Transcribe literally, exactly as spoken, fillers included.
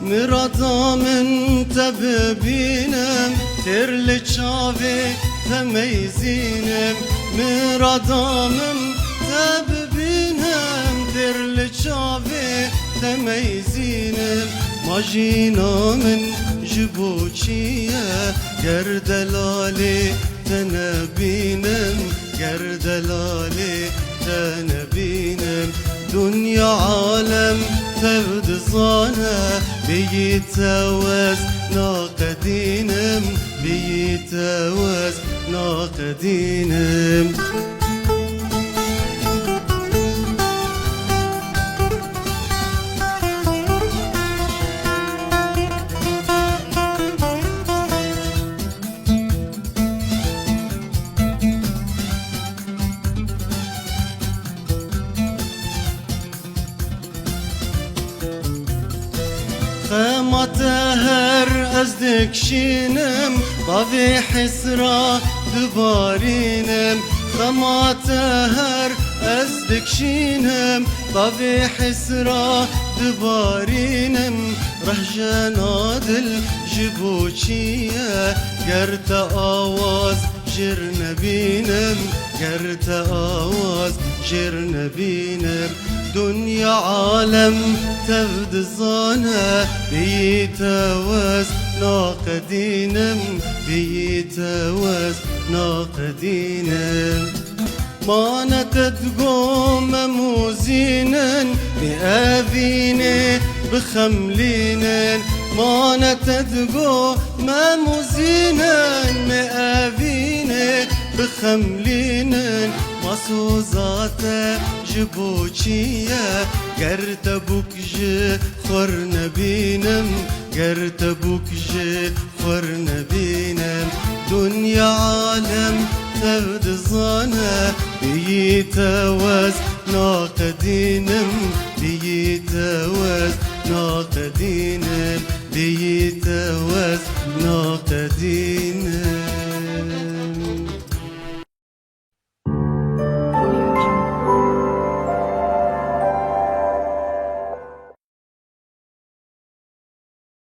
Mirada min te bibînim, têr li çavê te meyzînim. Mirada min te bibînim, têr li çavê te meyzînim. Ma jîna min ji bo çi ye, ger delalê te nebînim, ger delalê te nebînim. Dunya alem tev dizane, bêyî tew ez naqedînim, bêyî tew ez naqedînim. Xema te her ez dikşînim, bavê hisra dibarînim. Xema te her ez dikşînim, bavê hisra dibarînim. Rehjena dil ji bo çi ye, ger te awaz jêr nebînim, ger te awaz jêr nebînim. Dunya alem tev dizane, bêyî tew ez naqedînim, bêyî tew ez naqedînim. Ma ne te digo me mûzînin, mê evînê bixemlînin. Ma ne te digo me mûzînin, mê evînê bixemlînin. Ma soza te ji bo çi ye, ger te bûk ji xwir nebînim, ger te bûk ji xwir nebînim. Dunya alem tev dizane, bêyî tew ez naqedînim, bêyî tew ez naqedînim, bêyî tew